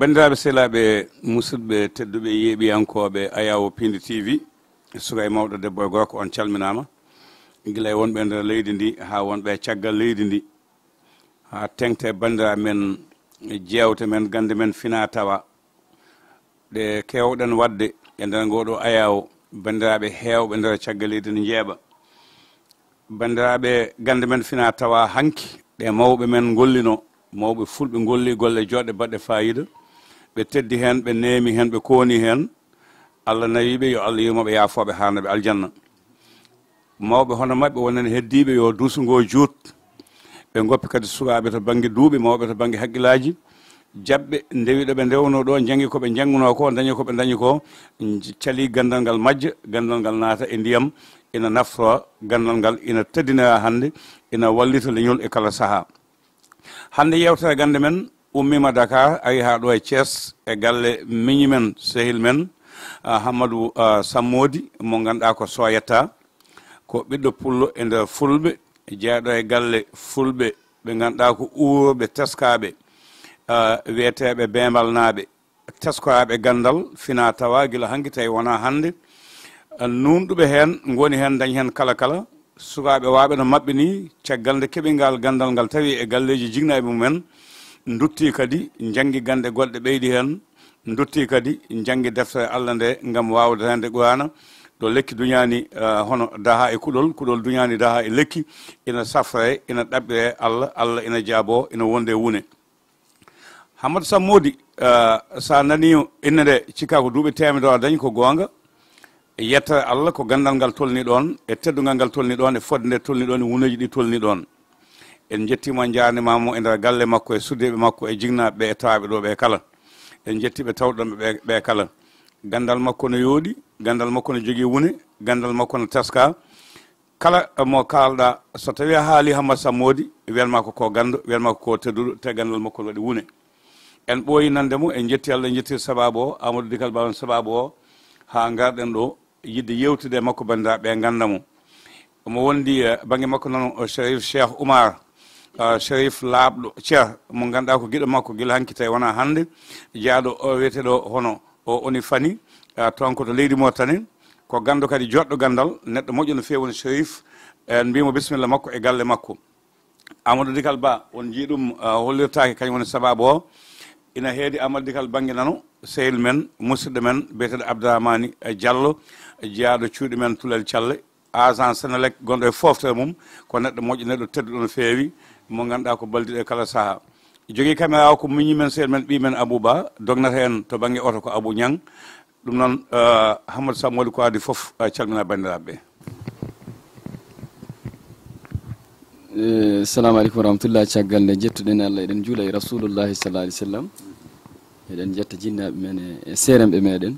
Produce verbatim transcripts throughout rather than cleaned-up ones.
Banndiraaɓe selaaɓe, musidɓe tedduɓe, yeeɓiyankooɓe Ayaawo Piindi T V, suka e mawɗo, debbo e gorko, on calminaama. Gila e wonɓe e nder leydi ndi haa wonɓe e caggal leydi ndi, haa teŋti e banndiraaɓe men, jeewte men, gannde men fina tawa, ɗe keewɗen waɗde e nder ngoo ɗoo Ayaawo, banndiraaɓe heewɓe nder caggal leydi ndi njeeɓa. Banndiraaɓe, gannde men fina tawa hanki, ɗe mawɓe men ngollinoo, mawɓe fulɓe ngolli golle jooɗɗe baɗɗe faayiida, ɓe teddi heen, ɓe neemi heen, ɓe kooni heen. Allah nawi ɓe, yo Allah yurmo ɓe, yaafoo ɓe, haarna ɓe aljanna. Mawɓe hono maɓɓe wonani heddiiɓe, yo duuso ngoo juut. Ɓe ngoppi kadi sukaaɓe to bannge duuɓi, mawɓe to bannge hakkillaaji. Jaɓɓe ndewi ɗo ɓe ndewnoo ɗo, njanngi ko ɓe njanngunoo ko, ndañi ko ɓe ndañi ko, nj-, calii ganndal ngal majja, ganndal ngal naata e ndiyam, ina naftora, ganndal ngal ina teddinira hannde, ina wallita leñol e kala sahaa. Hannde yeewtere gannde men ummiima Dakar, ari haa ɗo e Thiès, e galle miñi men, sehil men, ah, Hammadou, ah, Sammoodi, mo ngannduɗaa ko Soyetta, ko ɓiɗɗo pullo e nder fulɓe, jeyaaɗo e galle fulɓe, ɓe ngannduɗaa ko uurooɓe teskaaɓe, ah, wiyeteeɓe Beembalnaaɓe, teskoraaɓe ganndal fina tawa gila hanki tawi wonaa hannde. Ah, nuunɗuɓe heen ngoni heen, ndañi heen kala kala. Sukaaɓe waawɓe no maɓɓe ni, caggal nde keɓi ngal ganndal ngal tawi e galleeji jinnaaɓe mumen, nduttii kadi, njanngi gannde goɗɗe ɓeydi heen, nduttii kadi, njanngi deftere Allah nde ngam waawde reende Quraana, ɗo lekki duñaani, ah, hono daha e kuɗol, kuɗol duñaani daha e lekki, ina safree, ina ɗaɓɓiree Allah, Allah ina jaaboo, ina wonde wune. Hammadou Sammoodi, ah, so a nanii innde nde, cikkaa ko duuɓi teemedere o dañi, ko goonga. Yettere Allah, ko ganndal ngal tolni ɗoon, e teddungal ngal tolni ɗoon, e fodde nde tolni ɗoon, e wuneeji ɗi tolni ɗoon. En njettiima, en njaarniima mo e nder galle makko, e suddiiɓe makko, e jinnaaɓe ɓe, e tawaaɓe ɗo ɓe kala. En njettii ɓe tawɗo ɗon ɓe, ɓe kala. Ganndal makko no yooɗi, ganndal makko no jogii wune, ganndal makko no teskaa. Kala mo kaalɗaa, so tawii a haalii Hammadou Sammoodi, wiyat ma ko, ko ganndo, wiyat ma ko, ko tedduɗo, te ganndal makko no waɗi wune. En ɓooyi nande mo, en njetti Allah, en njetti sabaabu o, Amadou Dikal Ba on sabaabu o, haa ngarɗen ɗo, yiɗde yewtude e makko, banndiraaɓe ɓe ngannda mo. Omo wondi, eh, bannge makko noon, o Cherif Cheikh Oumar, eh, Cherif laaɓɗo, Cheikh mo ngannduɗaa ko giɗo makko gila hanki tawi wonaa hannde, jeyaaɗo o wiyeteeɗo hono o Oni Fani, ah, toon ko to leydi Mauritanie, ko ganndo kadi joɗɗo ganndal, neɗɗo moƴƴo no feewi woni Cherif. En mbiimo bisimilla makko e galle makko. Amadou Dikal Ba, on njii ɗum, ah, hollirtaake kañum woni sabaabu o. Ina heedi Amadou Dikal bannge nano, sehil men, musidɗo men, biyeteeɗo Abdourahmani, eh, Diallo, jeyaaɗo cuuɗi men Tulel Calle, agent Senelec gonɗo e fooftere mum, ko neɗɗo moƴƴo, neɗɗo tedduɗo no feewi, mo ngannduɗaa ko ballidiɗo e kala sahaa. Jogii caméra o ko miñi men, sehil men, ɓii men Abou Ba, dognata en to bannge oto ko Abou Niang. Ɗum noon, eh, Hammadou Sammoodi, ko adii fof, eh, calmina banndiraaɓe ɓe. Eh, salamu aleykum wa rahmatullah. Caggal nde njettuɗen Allah, eɗen njuula e Rasulullahi sallallahu alaihi wasallam. Eɗen njetta jinnaaɓe men e, e seeremɓe meɗen.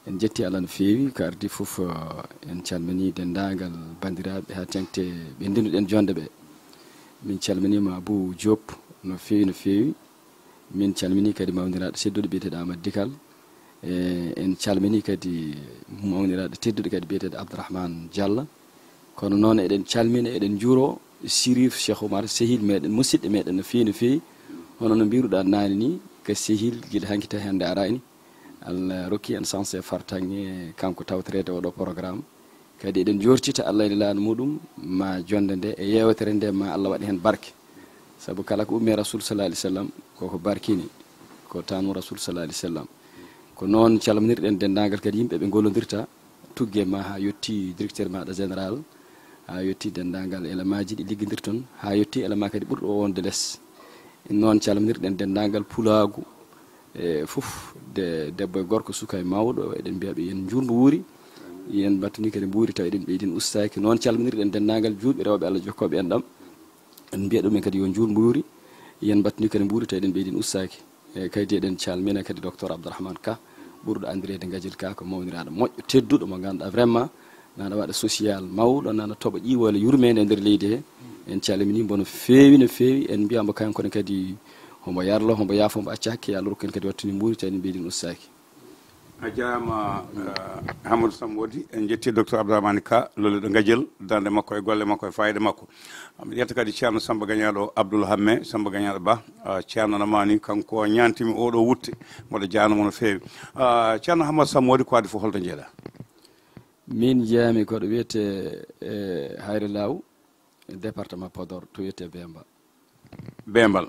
En njetti Allah no feewi. Ko ardi fof, eh, en calmini denndaangal banndiraaɓe haa teŋti ɓe ndenduɗen jonde ɓe. Min calminiima Abou Diop no feewi, no feewi. Min calmini kadi mawniraaɗo tedduɗo biyeteeɗo Amadou Dikal. E, en calmini kadi mawniraaɗo tedduɗo kadi biyeteeɗo Abdourahmane Diallo. Kono noon eɗen calmina, eɗen njuuro Chérif Cheikh Oumar, sehil meɗen, musidɗo meɗen no feewi, no feewi. Hono no mbiruɗaa naane ni, ko sehil gila hanki tawi hannde araani. Allah rokki en chance e fartaŋŋe kanko tawtoreede oɗo programme. Kadi eɗen jortita Allah e Nelaaɗo muɗum, ma jonde nde e yeewtere nde, ma Allah waɗ heen barke. Sabu kala ko ummi e Rasul sallallahu alaihi wasallam, koko barkini, ko tanmu Rasul sallallahu alaihi wasallam. Ko noon calminirɗen denndaangal kadi yimɓe ɓe ngollondirta, tugge ma haa yotti directeur maɗa général, haa yotti denndaangal élément ji ɗi liggondirton, haa yotti élément kadi ɓurɗo o wonde les. Noon calminirɗen denndaangal pulaagu, e fof, de, debbo e gorko, suka e mawɗo, eɗen mbiya ɓe, yen njuur mbo wuuri, yen mbattani kadi mbuuri, tawa eɗen ɓeydin ustaaki. Noon calminirɗen denndaangal juulɓe rewɓe Allah jokkooɓe enɗam. En mbiya ɗumen kadi yo njuur mbuuri, yen mbattani kadi mbuuri, tawa eɗen ɓeydin ustaaki. E kadi eɗen calmina kadi docteur Abdourahmane Ka, ɓurɗo anndireede Ngajil Ka, ko mawniraaɗo moƴƴo, tedduɗo, mo ngannduɗaa vraiment nana waɗa social mawɗo, nana toɓa ƴiiwoole yurmeende e nder leydi he. En calmini mbo no feewi, no feewi. En mbiya mbo kankone kadi, hombo yarlo, hombo yaafo, hombo acca hakke, yo Allah rokku en kadi wattani mbuuri, tawi en mbeydin ustaaki. A jaama, eh, Hamadou Samwodi. En njetti docteur Abdourahmane Ka, lolluɗo Ngadiel, darnde makko e golle makko e faayiida makko. Miɗo yetta kadi Ceerno Samba Gagnaaɗo Abdoul Hamme, Samba Gagnaaɗo Ba, ah, Ceerno Namani, kanko ñaantimi oɗo wutte, mboɗo jaarnoo mo no feewi. Ah, Ceerno Hamadou Samwodi, ko adii fof, holto njeeɗaa? Min jeyaami ko ɗo wiyetee, eh, Hayre Laaw, département Podor, to wiyetee Bemba. Bembal.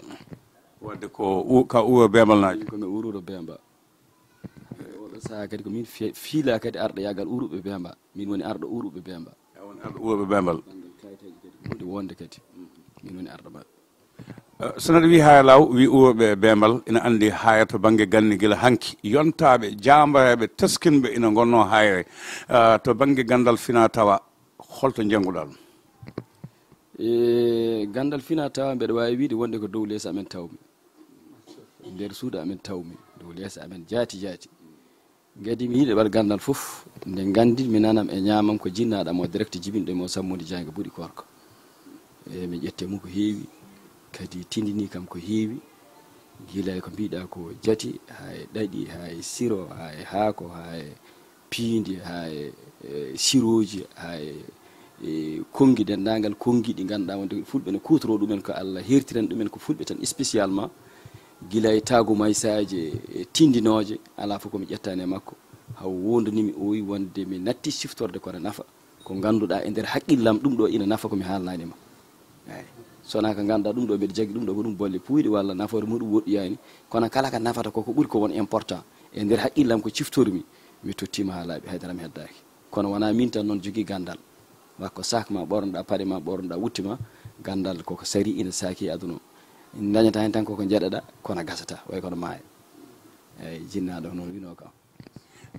Wadde ko u-, ka uwo Bembalnaajo. Ko mi uruɗo Bemba. E oɗo sahaa kadi ko min fi-, fiilaa kadi arɗo yaagal uruɓe Bemba. Min woni arɗo uruɓe Bemba. A woni arɗo uruɓe Bembal. Ganngal kayitaaji kadi ko woni wonde kadi. Min woni arɗo maɓɓe. Eh, so neɗɗo wii Hayre Laaw, wii uruɓe Bembal, ina anndi Hayre to bannge ganni gila hanki. Yontaaɓe, jaambareeɓe, teskinɓe ina ngonnoo Hayre. Eh, to bannge ganndal finaa tawa, holto njannguɗaa ɗum? E ganndal finaa tawa, mbeɗa waawi wiyde wonde ko dow lees amen tawmi. Nder suudu amen tawmi, dow lees amen jaati jaati. Ngadi mi yiɗi ɗeɓal ganndal fof, nde nganndin mi nanam e ñaamam ko jinnaaɗo am o direct jibinɗo e mo Sammuudi Jaaynga Buuɗi Koorka. E mi ƴettee mo ko heewi, kadi tindinii kam ko heewi. Gila e ko mbiɗaa ko jati, haa e ɗaɗi, haa e siro, haa e haako, haa e piindi, haa e, e sirooji, haa e, e konngi, denndaangal konngi ɗi ngannduɗaa wonde fulɓe ne kuutoroo ɗumen, ko Allah heertirani ɗumen ko fulɓe tan spécialement. Gila e taagumaysaaje e tindinooje, alaa fof ko mi ƴettaani e makko. Haw wondunimi oyi wonde mi natti siftorde kono nafa. Ko ngannduɗaa e nder haqqillam ɗum ɗo ina nafa ko mi haalnaani ma. Eey. So wonaa ko ngannduɗaa ɗum ɗo mbeɗa jaggi ɗum ɗo ko ɗum bolle puuyɗe walla nafoore muɗum woɗɗoyaani. Kono kala ko nafata ko ko ɓuri ko won important. E nder haqqillam ko ciftormi, mi tottiima haa laaɓi, haydara mi heddaaki. Kono wonaa miin tan noon jogii ganndal. Wa ko saak ma ɓornoɗaa, paɗe ma ɓornoɗaa, wutte ma, ganndal koko sari ina saaki e aduna o. Dañataa heen tan koko njeɗaɗaa, kono gasataa, way kono maaya. Eey, jinnaaɗo noon winoo kam.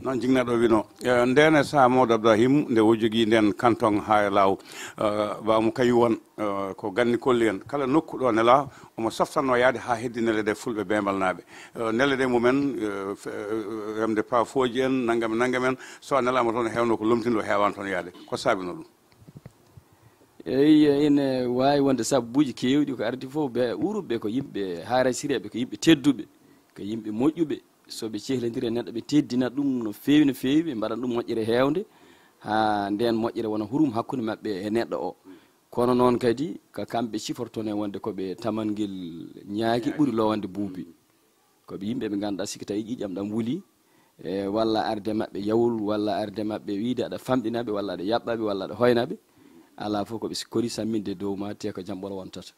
Noon jinnaaɗo winoo. Eh, ndeen e sahaa Mawdo Abdourahim, nde o jogii ndeen kanton Hayre Laaw, eh, baamu kañum won, eh, ko ganni kolli en. Kala nokku ɗo nelaa, omo saftanno yaade haa heddi nele ɗe fulɓe Bembalnaaɓe. Eh, nele ɗe mumen, eh, fe-, eh, remde paafooji en, nanngam e nanngam en. So a nelaama toon, heewno ko lomtinɗo, heewaani toon yaade. Ko saabinoo ɗum? Eey, ene waawi wonde sababuuji keewɗi ko ardi fof. Ɓe uruɓe ko yimɓe haarasireeɓe, ko yimɓe tedduɓe, ko yimɓe moƴƴuɓe. So ɓe cehlondiri e neɗɗo, ɓe teddina ɗum no feewi, no feewi, ɓe mbaɗana ɗum moƴƴere heewnde, haa ndeen moƴƴere wona hurum hakkunde maɓɓe e neɗɗo o. Kono noon kadi, ko kamɓe cifortonoo wonde ko ɓe tamangel ñaaki ɓuri lowande buubi. Ko ɓe yimɓe ɓe ngannduɗaa, sikke tawi ƴiiƴam ɗam wuli, e, walla arde maɓɓe yawol, walla arde maɓɓe wiyde aɗa famɗina ɓe, walla aɗa yaɓɓa ɓe, walla aɗa hoyna ɓe. Alaa fof ko ɓe kori samminde dow ma, te ko jam ɓolo wontata.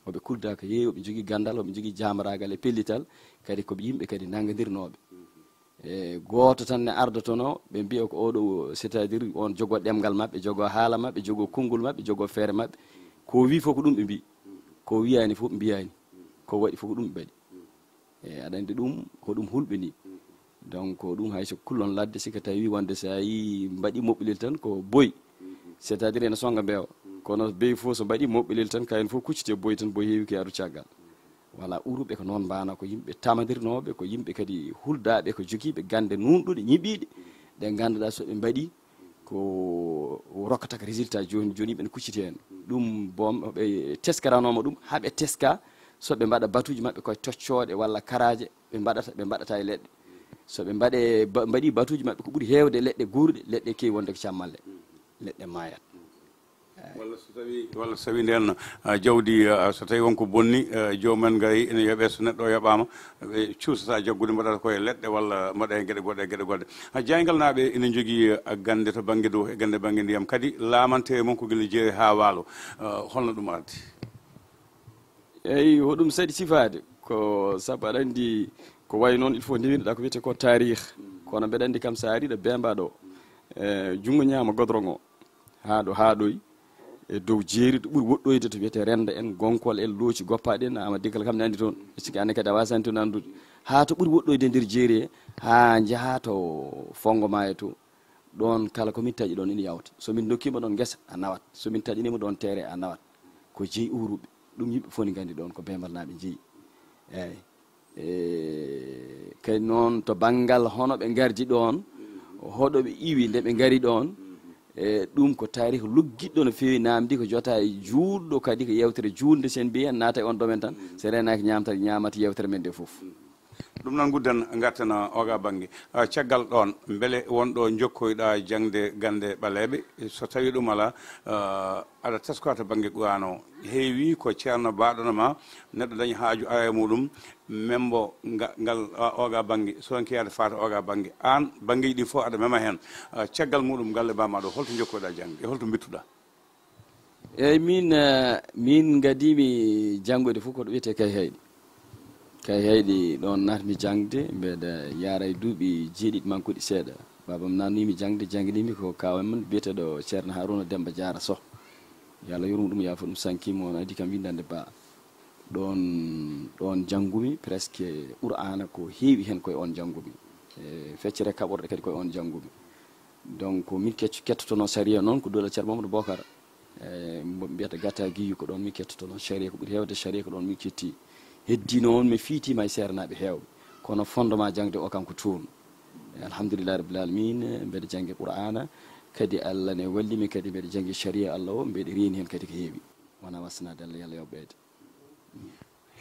Oɓe kulda ko heewi, oɓe njogii ganndal, oɓe njogii jaambaraagal e pellital, kadi ko ɓe yimɓe kadi nanngondirnooɓe. E, gooto tan ne ardotonoo, ɓe mbiya ko oɗo, c'est-à-dire on jogoo ɗemngal maɓɓe, jogoo haala maɓɓe, jogoo konngol maɓɓe, jogoo feere maɓɓe. Ko o wii fof ko ɗum ɓe mbii. Ko o wiyaani fof ɓe mbiyaani. Ko o waɗi fof ko ɗum ɓe mbaɗi. E, aɗa anndi ɗum, ko ɗum hulɓinii. Donc, ɗum hay so kullon ladde, sikke tawi wonde so a yii mbaɗi moɓɓilel tan ko boy. C'est-à-dire ene sonnga mbeewa. Kono beyi fof so mbaɗi moɓɓilel tan, kayen fof kucciti e boy tan, boy heewi ko yaadu caggal. Voilà, uruɓe ko noon mbaanaa, ko yimɓe tamandirnooɓe, ko yimɓe kadi hulɗaaɓe, ko jogiiɓe gannde nuunɗuɗe, ñiɓiiɗe, ɗe ngannduɗaa so ɓe mbaɗi ko rokkata ko résultat jooni, jooni yimɓe ne kucciti heen. Ɗum boom, ɓe teskaranooma ɗum, haa ɓe teska so ɓe mbaɗa batuuji maɓɓe koye toccooɗe walla karaaje, ɓe mbaɗata, ɓe mbaɗata e leɗɗe. So ɓe mbaɗe, ba-, mbaɗi batuuji maɓɓe ko ɓuri heewde leɗɗe guurɗe, leɗɗe keewi wonde ko cammalle, leɗɗe maayat. Walla so tawi, walla so tawi ndeen, ah, jawdi, ah, so tawi won ko bonni, ah, joomum en ngarii ene yoɓee, so neɗɗo o yoɓaama, ɓe cuusata jaggude, mbaɗata koye leɗɗe walla mbaɗa heen geɗe goɗɗe, geɗe goɗɗe. Ah, Jaayngalnaaɓe ene njogii, ah, gannde to bannge dow e gannde bannge ndiyam kadi, laamante mum ko gila jeeri haa waalo. Ah, holno ɗum ardi? Eyi, ko ɗum saɗi sifaade. Ko sabu aɗa anndi ko wayi noon, il faut ndewinɗaa ko wiyetee ko taarih. Kono mbeɗa anndi kam so a arii ɗo Bemba ɗo, e junngo ñaamo godorong o, haa ɗo haaɗoyi e dow jeeri, ɗo ɓuri woɗɗoyde to wiyetee Rennda en, Gonkol en, Looci Goppaaɗi en, Aama Diggal kam ne anndi toon. Sikki aan ne kadi a waasaani toon anndude. Haa to ɓuri woɗɗoyde e nder jeeri he, haa njahaa to Fonngo Maayo to. Ɗoon kala ko min taƴi ɗoon ina yawta. So min ndokkiima ɗoon ngesa, a nawat. So min taƴaniima ɗoon terrain, a nawat. Ko jeyi uruɓe. Ɗum yimɓe fof ne nganndi ɗoon ko Bembalnaaɓe njeyi. Eeyi. E, kadi noon to banngal hono ɓe ngardi ɗoon, hoɗo ɓe iwi nde ɓe ngari ɗoon, e, ɗum ko taarih luggiɗɗo no feewi, naamndi ko jota e juutɗo, kadi ko yewtere juutnde, so en mbiyi en naata e on domaine tan, so reenaaki ñaamata, ñaamata yewtere men nde fof. Ɗum noon, ngudden ngarten oga bannge. Ah, caggal ɗoon, mbele won ɗo njokkoyɗa jaŋde gannde ɓaleeɓe? So tawii ɗum alaa, ah, aɗa taskoya to bannge Qur'aana o. Heewi ko ceerno baaɗono ma, neɗɗo dañi haaju ara e muɗum, membo nga-, ngal, ah, oga bannge, sonkiyaade faata oga bannge. Aan, banngeeji ɗi fof aɗa mema heen. Ah, caggal muɗum, galle baa ma ɗo, holto njokkoyɗa jaŋde e holto mbittuɗa? Eyyi, min, eh, min ngadimi janngude fof ko ɗo wiyetee Kayhayɗi. Kayhayɗi ɗoon naatmi jaŋde, mbeɗa yaara e duuɓi jeeɗiɗi mankuɗi seeɗa. Baabam naatnimi jaŋde, jannginimi ko kaaw amen biyeteeɗo Ceerno Harouna Demmba Diarra Soh. Yo Allah yurmo ɗum, yaafo ɗum, sankima, on addi kam winndande ba. Ɗoon, ɗoon njanngumi presque Qur'aana ko heewi heen, koye oon njanngumi. E feccere kaɓorɗe kadi koye oon njanngumi. Donc min kecc-, kettotonoo sariya noon ko duɗal Ceerno Mamadou Bokar. E mbo mbiyata Gata Giyu, ko ɗoon min kettotonoo sariya, ko ɓuri heewde sariya ko ɗoon min ketti. Heddii noon mi fiitiima e seernaaɓe heewɓe. Kono fondement jaŋde o kam ko toon. E alhamdulillahi rabbil alamina, mbeɗa janngi Qur'aana, kadi Allah ne wallimi kadi mbeɗa janngi sariya Allah o, mbeɗa reeni heen kadi ko heewi. Wonaa wasanaade Allah, yo Allah yoɓ ɓeyde.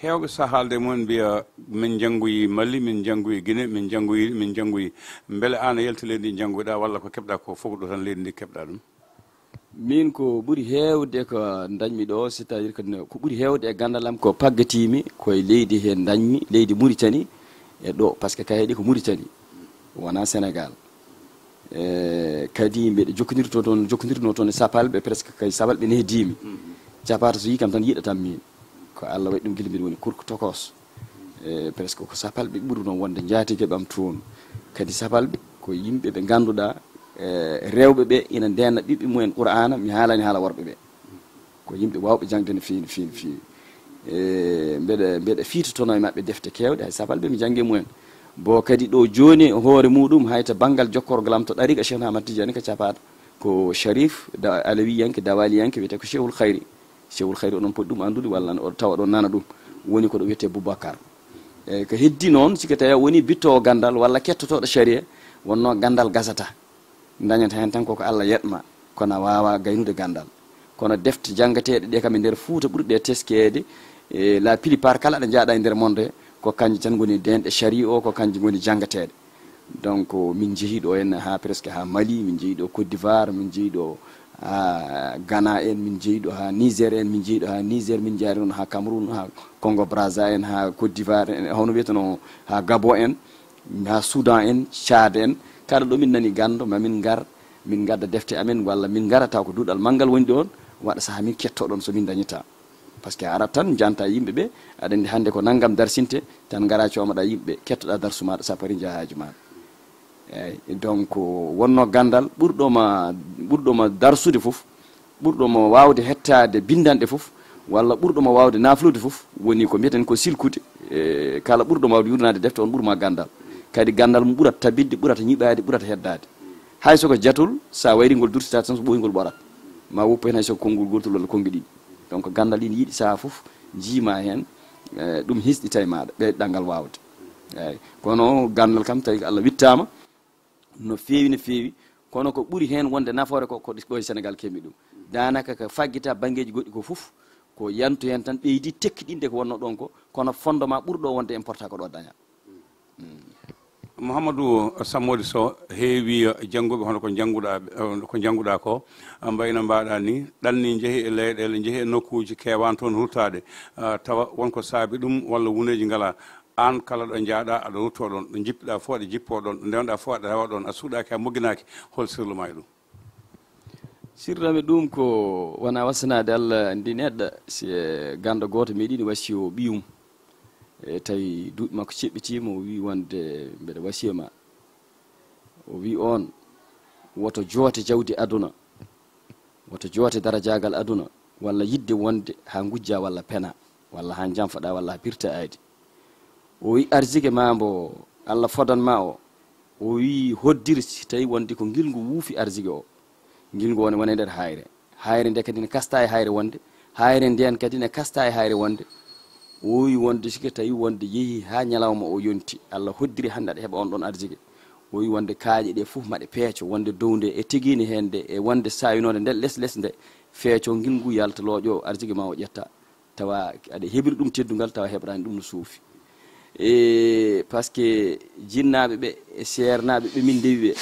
Heewɓe so haalde e mumen mbiya, "Min njanngoyi Mali, min njanngoyi Gine, min njanngoyi, min njanngoyi." Mbele aan a yalti leydi ndi njanngoyɗa, walla ko keɓɗa ko fof ko ɗo tan leydi ndi keɓɗa ɗum? Min ko ɓuri heewde ko ndañmi ɗo, c'est-à-dire que no, ko ɓuri heewde e ganndal am ko paggatiimi ko e leydi he ndañmi, leydi Mauritanie e ɗo, parce que Kayhayɗi ko Mauritanie, wonaa Sénégal. E kadi mbeɗa jokkondirto toon, jokkondirno toon e sapalɓe, presque kay sapalɓe ne heddiimi. Capaata so yii kam tan yiɗatam min. Ko Allah waɗi ɗum gila mbiɗa woni kurko tokos. E presque ko sapalɓe ɓurno wonde njaatigeɓe am toon. Kadi sapalɓe ko yimɓe ɓe ngannduɗaa, e rewɓe ɓe ina ndeena ɓiɓɓe mumen Qur'aana, mi haalani haala worɓe ɓe. Ko yimɓe waawɓe jaŋde no feewi, no feewi, no feewi. E mbeɗa, mbeɗa fiitotonoo e maɓɓe defte keewɗe, hay sapalɓe mi janngi e mumen. Bo kadi ɗo jooni hoore muɗum hay to banngal jokkorgal am to ɗariiqa Cheikh Ahmad Tidiane ko capaata ko Sharif da-, Alawiyanke, Dawaliyanke, wiyetee ko Cheikhul Khayri. Cheikhul Khayri oɗon poti ɗum anndude walla o tawa oɗon nana ɗum. Woni ko ɗo wiyetee Boubacar. E ko heddi noon, si ko tawi a woni bittoowo ganndal walla kettotooɗo sariya, wonno ganndal gasata. Dañata heen tan koko Allah yeɗma, kono a waawaa gaynude ganndal. Kono defte janngateeɗe ɗe kam e nder Fuuta ɓurɗe teskeede, e la plupart kala ɗo njaaɗa e nder monde, ko kañje tan ngoni deenɗe sariya o, ko kañje ngoni janngateeɗe. Donc min njehii ɗo en haa presque haa Mali, min njehii ɗo Côte d'Ivoire, min njehii ɗo haa Ghana en, min njehii ɗo haa Niger en, min njehii ɗo haa Niger, min njaari noon haa Cameroun, haa Congo Brazza en, haa Côte d'Ivoire en, hono wiyeteno haa Gabon en, haa Soudan en, Tchad en. Kala ɗo min nani ganndo, ma min ngar, min ngadda defte amen, walla min ngara taw ko duɗal manngal woni ɗoon, waɗa sahaa min ketto ɗoon so min ndañi temps. Parce que a arat tan njanta yimɓe ɓe, aɗa anndi hannde ko nanngam darsinte, tan ngara coomaɗa yimɓe, kettoɗa darsu maɗa, sa pari njaha haaju maɗa. Eyyi, donc wonno ganndal ɓurɗo ma, ɓurɗo ma darsude fof, ɓurɗo mo waawde hettaade binndanɗe fof, walla ɓurɗo mo waawde naflude fof, woni ko mbiyeten ko silkude, e kala ɓurɗo mo waawde yurnaade defte on ɓurma ganndal. Kadi ganndal mum ɓurat tabitde, ɓurata ñiɓaade, ɓurata heddaade. Hay so ko jatol, sa wayri ngol durtitaade tan so ɓooyi ngol ɓorat. Ma woppu heen hay so ko konngol gootol walla konngi ɗiɗi. Donc ganndal ina yiɗi sahaa fof njiima heen, e ɗum hisɗita e maɗa, ɓeyɗa ngal waawde. Eyyi. Kono ganndal kam tawi ko Allah wittaama, no feewi, no feewi, kono ko ɓuri heen wonde nafoore ko, ko ɗo e Sénégal keɓmi ɗum. Daanaka ko faggita banngeeji goɗɗi ko fof, ko yantu heen tan ɓeydi tekkiɗinde ko wonno ɗoon ko, kono fondement ɓurɗo wonde important ko ɗo daña. Mouhamadou Sammoudi Sow, heewi jannguɓe hono ko njannguɗa, ko njannguɗa ko, mbayno mbaɗa ni, ɗanni njehi e leyɗeele, njehi e nokkuuji keewani toon ruttaade, ah, tawa won ko saabi ɗum walla wuneeji ngala. Aan kala ɗo njaaɗa aɗa rutto ɗoon, ɗo njippiɗa fof aɗa jippo ɗoon, ɗo ndewnoɗa fof aɗa rewa ɗoon, a suuɗaaki a moginaaki, hol sirlu ma e ɗum? Sirlu am e ɗum ko wona wasanaade Allah ndi neɗɗo, si e ganndo gooto meeɗiino wasiyo ɓiyum. E tawi duuɓi makko ceɓɓitiima, o wii wonde mbeɗa wasiyo ma. O wii on, woto joote jawdi aduna, woto joote darajaagal aduna, walla yiɗde wonde haa ngujja walla pena, walla haa njanfaɗa, walla haa pirta aydi. O wii arsike ma mbo Allah fodan ma o, o wii hoddir si tawi wonde ko ngilngu wuufi arsike o. Ngilngu woni, woni e nder haayre. Haayre nde kadi ne kasta e haayre wonde. Haayre nden kadi ne kasta e haayre wonde. O wii wonde sike tawi wonde yehi haa ñalawma o yonti, Allah hoddiri hannde aɗa heɓa on ɗon arsike. O wii wonde kaaƴe ɗe fof maɗe peeco, wonde dow nde e tegiine heen nde e wonde saawinoonde nden les les nde, feeco ngilngu yalta looƴo arsike ma o ƴetta. Tawa aɗa heɓiri ɗum teddungal, tawa heɓraani ɗum no suufi. E, parce que jinnaaɓe ɓe e seernaaɓe ɓe min ndewi ɓe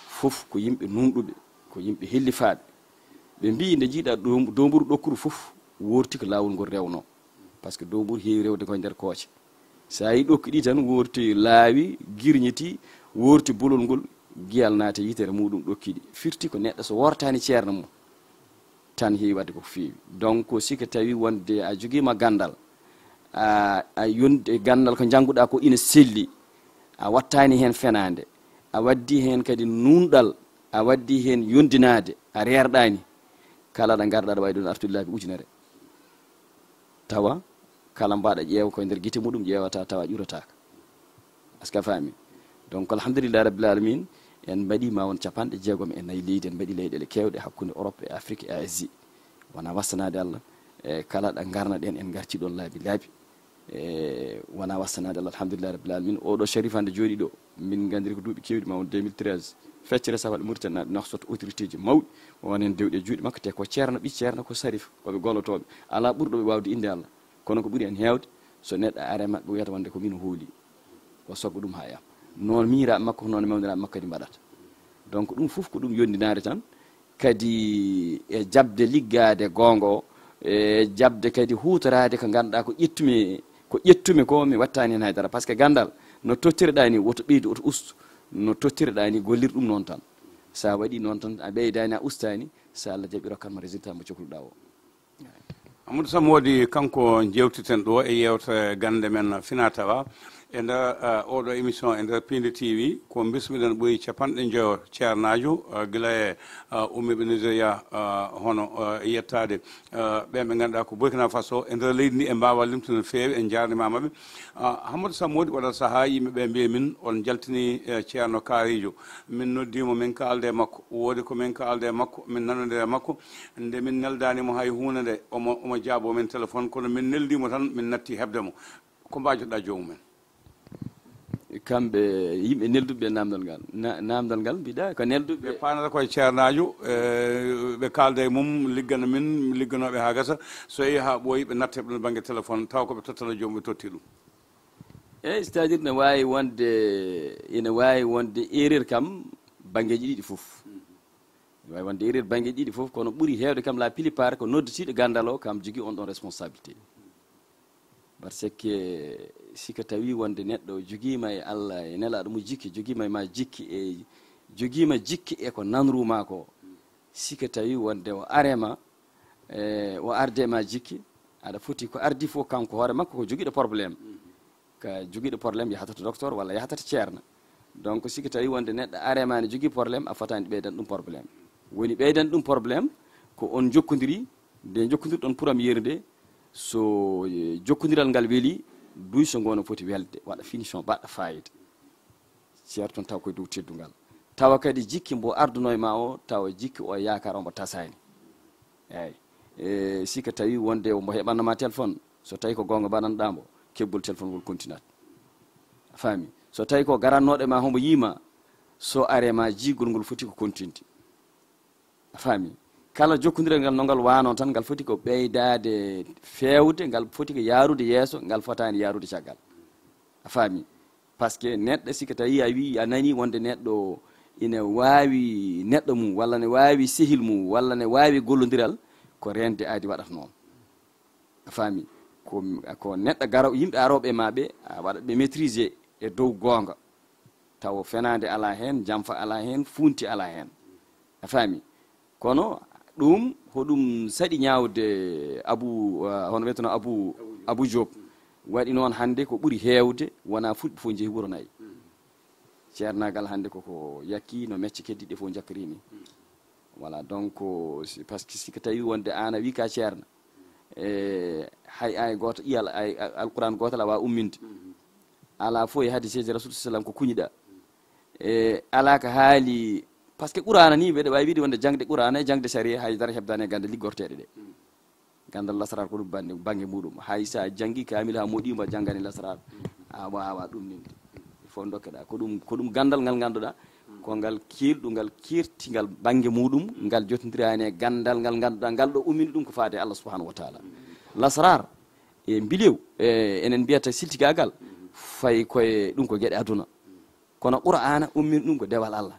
fof ko yimɓe nunɗuɓe, ko yimɓe hellifaaɓe. Ɓe mbii nde njiiɗa domburu ɗokkuru fof, worti ko laawol ngol rewno. Parce que domburu heewi rewde koye nder kooce. So a yi ɗokki ɗi tan, worti laawi, girñiti, worti bolol ngol, giyal naati yitere muɗum ɗokki ɗi. Firti ko neɗɗo so wortaani ceerno mum, tan heewi waɗde ko feewi. Donc, si ko tawi wonde a jogiima ganndal, a, a yonde ganndal ko njannguɗaa ko ina selli, a wattaani heen fenaande, a waddi heen kadi nuunɗal, a waddi heen yondinaade, a reerɗaani, kala ɗo ngarɗaa ɗo wawi ɗum artude laabi ujunere. Tawa kala mbaɗa ƴeewa koye nder gite muɗum ƴeewata tawa ƴurataaka. Est-ce que a faami? Donc, alhamdulillah rabbil alamin, en mbaɗi ma won capanɗe jeegom e nayi leydi, en mbaɗi leyɗeele keewɗe hakkunde Europe e Afrique e Asie. Wona wastanaade Allah, e kala ɗo ngarnaɗen en ngarti ɗon laabi laabi. E wona wastanaade Allah, alhamdulillah rabbil alamin. Oɗo Sharif hannde jooɗi ɗo, min nganndiri ko duuɓi keewɗi, ma won deux mille treize. Feccere safal Mauritanie naaɓe nahsot autorité ji mawɗi, o won heen dewɗi e juuɗe makko, te ko ceerno, ɓi ceerno ko Sharif, ko ɓe gollotooɓe. Alaa ɓurɗo ɓe waawde innde Allah. Kono ko ɓuri en heewde, so neɗɗo are maɓɓe wiyata wonde ko min hooli. O sogga ɗum haa yam. Noon miñiraaɓe makko, ko noon mawniraaɓe makko kadi mbaɗata. Donc, ɗum fof ko ɗum yondinaade tan, kadi e jaɓde liggaade goonga o, e jaɓde kadi huutoraade ko ngannduɗaa ko ƴettumi, ko ƴettumi ko, mi wattaani heen hay dara. Parce que ganndal, no tottirɗaa ni, woto ɓeydu, woto ustu. No tottirɗaa ni, gollir ɗum noon tan. So a waɗi noon tan, a ɓeydaani, a ustaani, so Allah jaɓi, rokkan ma résultat mo cokluɗaa o. Amadou Samodi, kanko jewtiten ɗo e yewtere gannde men fina tawa e nder, eh, oɗo émission e nder Pindi T V, ko bismiɗen ɓooyi capanɗe njoyo ceernaajo, eh, gila e, eh, ummiiɓe Nigeria, eh, hono, eh, yettaade, eh, ɓen ɓe ngannduɗaa ko Burkina Faso, e nder leydi ndi, e mbaawa limtude no feewi, en njaarnimaama ɓe. Eh, Amadou Samodi, waɗa sahaa yimɓe ɓe mbiya min on njaltini, eh, ceerno kaariijo. Min noddiimo, min kaalda e makko, woodi ko min kaalda e makko, min nanondira e makko. Nde min neldaani mo hay huunde nde, omo, omo jaaboo min téléphone, kono min neldii mo tan, min natti heɓde mo. Ko mbaajotoɗaa joomum en? Kamɓe yimɓe nelduɓe ɓe naamndal ngal. Na-, naamndal ngal mbiɗa ko nelduɓe. Ɓe paanata koye ceernaajo, e, ɓe kaalda e mum, liggana min, ligganooɓe haa gasa. So yehi haa ɓooyi, ɓe natta heɓde bannge téléphone, tawa ko ɓe tottata joomum, ɓe totti ɗum. Eyi, c'est-à-dire ne waawi wonde, ene waawi wonde erreur kam banngeeji ɗiɗi fof. Ene waawi wonde erreur banngeeji ɗiɗi fof, kono ɓuri heewde kam la plupart ko nodditiiɗo ganndal o kam jogii on ɗon responsabilité. Parce que si ko tawi wonde neɗɗo jogiima e Allah e nelaaɗo mum jikke, jogiima e ma jikke e jogiima jikke e ko nanru ma ko, si ko tawi wonde o are ma, e o arde ma jikke, aɗa foti ko ardi fof kanko hoore makko ko jogiiɗo problème. Ka jogiiɗo problème yahata to docteur walla yahata to ceerno. Donc, si ko tawi wonde neɗɗo are ma ne jogii problème, a fotaani ɓeydan ɗum problème. Woni ɓeydan ɗum problème ko on jokkondiri, nde jokkondirɗon pour am yeru nde, so, eh, jokkondiral ngal weli, duy so ngono foti welde, waɗa finition, baɗɗo fayida. Ceerto toon taw koye dow teddungal. Tawa kadi jikki mbo arduno e ma o, tawa jikki o yaakaar omo tasaani. Eeyi. E, si ko tawi wonde omo heɓanno ma téléphone, so tawi ko goonga mbaɗanɗaa mbo, keɓgol téléphone ngol continat. A faami? So tawi ko garannooɗo e ma, homo yii ma, so are ma, jiigol ngol foti ko continde. A faami? Kala jokkondiral ngal no ngal waano tan, ngal foti ko ɓeydaade feewde, ngal foti ko yaarude yeeso, ngal fotaani yaarude caggal. A faami? Parce que neɗɗo, si ko tawi a wii, a nani wonde neɗɗo ina waawi neɗɗo mum, walla ne waawi sehil mum, walla ne waawi gollondiral, ko reende aadi waɗata noon. A faami? Ko, ko neɗɗo garo, yimɓe arooɓe e ma ɓe, a waɗat ɓe maîtriser e dow goonga. Taw fenaande alaa heen, jamfa alaa heen, fuunti alaa heen. A faami? Kono ɗum, hoɗum saɗi ñaawde Abu, ah, hono wiyeteno Abu, Abu Joop. Waɗi noon hannde ko ɓuri heewde, wonaa fulɓe fof njehi wuro nayi. Ceernaagal hannde koko yakki, no mecce keddiiɗe fof njakkiri ni. Voilà, donc, si, parce que si ko tawi wonde aan a wii ka ceerno, e, hay aaya gooto, iyal, ay, a-, Alquraan gootal a waawa umminde. Alaa fof e hadiseeji Rasul sallam ko kuñiɗaa. E, alaa ko haali, parce que Quraana ni, mbeɗa waawi wiide wonde jaŋde Quraana e jaŋde sariya hay dara heɓdaani e gannde liggorteeɗe ɗe. Ganndal lasaraar ko ɗum bannge, bannge muɗum. Hay so a janngi kaamil haa moɗi, mbo janngani lasaraar, a waawaa ɗum ninde. Il faut dokkeɗaa. Ko ɗum, ko ɗum ganndal ngal ngannduɗaa, ko ngal keelɗungal, keertingal bannge muɗum, ngal jotondiraani e ganndal ngal ngannduɗaa, ngal ɗo ummini ɗum ko faade e Allah subhanahu wa taala. Lasaraar, e mbilew, e enen mbiyata siltigaagal, payi koye ɗum ko geɗe aduna. Kono qur'ana ummini ɗum ko dewal Allah.